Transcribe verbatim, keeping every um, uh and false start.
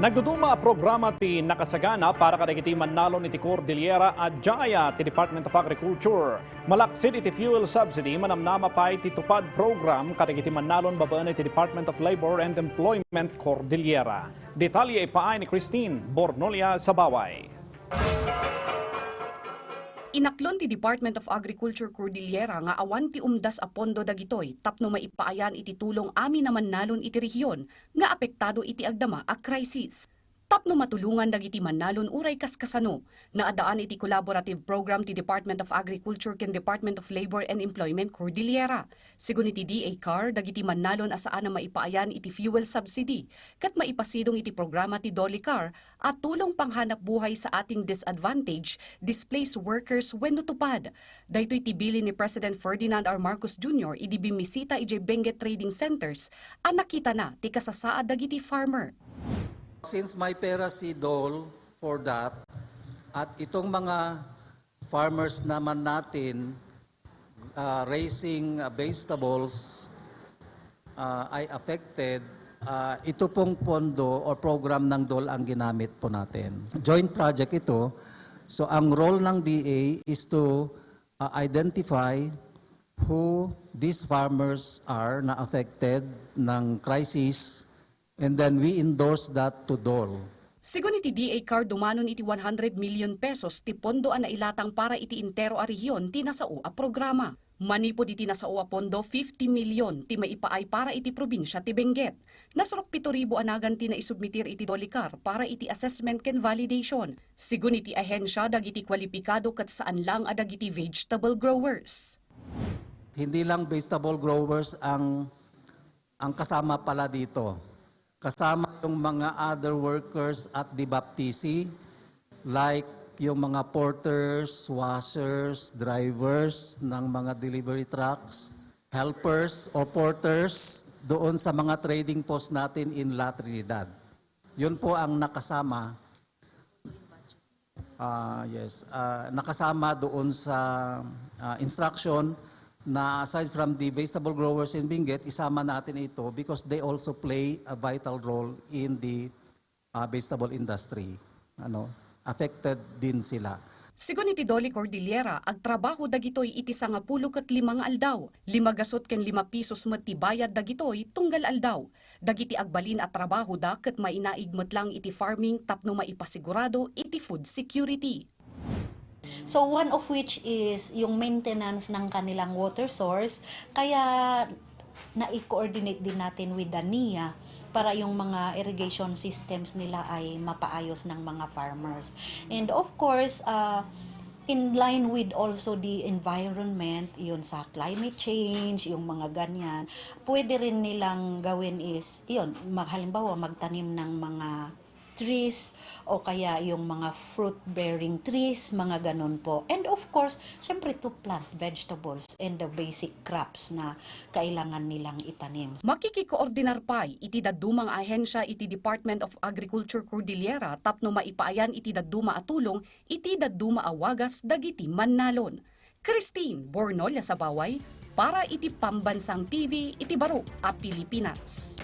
Nagduduma a programa ti nakasagana para kadagiti mannalon iti Cordillera a diay ti Department of Agriculture. Malaksid iti fuel subsidy, manamnama pay ti TUPAD program kadagiti mannalon babaen iti Department of Labor and Employment Cordillera. Detalye ipaay ni Christine Bornolia Sabaway. Inaklon ti Department of Agriculture Cordillera nga awan ti umdas a pondo dagitoy tapno maipaayan iti tulong amin a mannalon iti rehiyon nga apektado iti agdama a krisis. Tapno matulongan dagiti mannalon uray kaskasano, naaddaan iti collaborative program ti Department of Agriculture ken Department of Labor and Employment Cordillera. Sigun iti D A CAR, dagiti mannalon a saan a maipaayan iti fuel subsidy ket maipasidong iti programa ti DOLE CAR a tulong panghanapbuhay sa ating disadvantaged, displaced workers wenno TUPAD. Daytoy ti bilin ni President Ferdinand R. Marcos Junior idi bimmisita idiay Benguet Trading Centers a nakitana ti kasasaad dagiti farmer. Since may pera si DOLE for that, at itong mga farmers naman natin, ah, raising, ah, vegetables, ah, ay affected, ah, ito pong pondo or program ng DOLE ang ginamit po natin. Joint project ito. So, ang role ng D A is to, ah, identify who these farmers are na affected ng crisis, and then we endorse that to DOLE. Sigun iti D A CAR, dumanon iti one hundred million pesos ti pondo a nailatang para iti entero a rehiyon ti nasao a programa. Manipud iti nasao a pondo, fifty million ti maipaay para iti probinsia ti Benguet. Nasurok pito ribu a nagan ti naisubmitir iti DOLE CAR para iti assessment ken validation. Sigun iti ahensia, dagiti kwalipikado ket saan lang a dagiti vegetable growers. Hindi lang vegetable growers ang, ang kasama pala dito. Kasama yung mga other workers at the baptisi, like yung mga porters, washers, drivers ng mga delivery trucks, helpers o porters doon sa mga trading post natin in La Trinidad. Yun po ang nakasama. Ah, yes. Ah, nakasama doon sa, ah, instruction na aside from the vegetable growers in Benguet, isama natin ito because they also play a vital role in the, ah, vegetable industry. Ano, affected din sila. Sigun iti DOLE Cordillera, agtrabaho dagitoy iti sangapulo ket lima nga aldaw. Lima gasut ken lima pisos met ti bayad dagitoy tunggal aldaw. Dagiti agbalin a trabahoda ket mainaig met lang iti farming tapno maipasigurado iti food security. So one of which is yung maintenance ng kanilang water source, kaya nai-coordinate din natin with the NIA para yung mga irrigation systems nila ay mapaayos ng mga farmers. And of course, uh, in line with also the environment, yun sa climate change, yung mga ganyan, pwede rin nilang gawin is, yun, mag, halimbawa, magtanim ng mga trees o kaya yung mga fruit-bearing trees, mga ganun po. And of course, syempre to plant vegetables and the basic crops na kailangan nilang itanim. Makikikoordinar pay iti dadduma nga ahensya iti Department of Agriculture Cordillera tapno maipaayan iti dadduma a tulong iti dadduma a wagas dagiti mannalon. Christine Bornolia Sabaway para iti Pambansang T V iti baro a Pilipinas.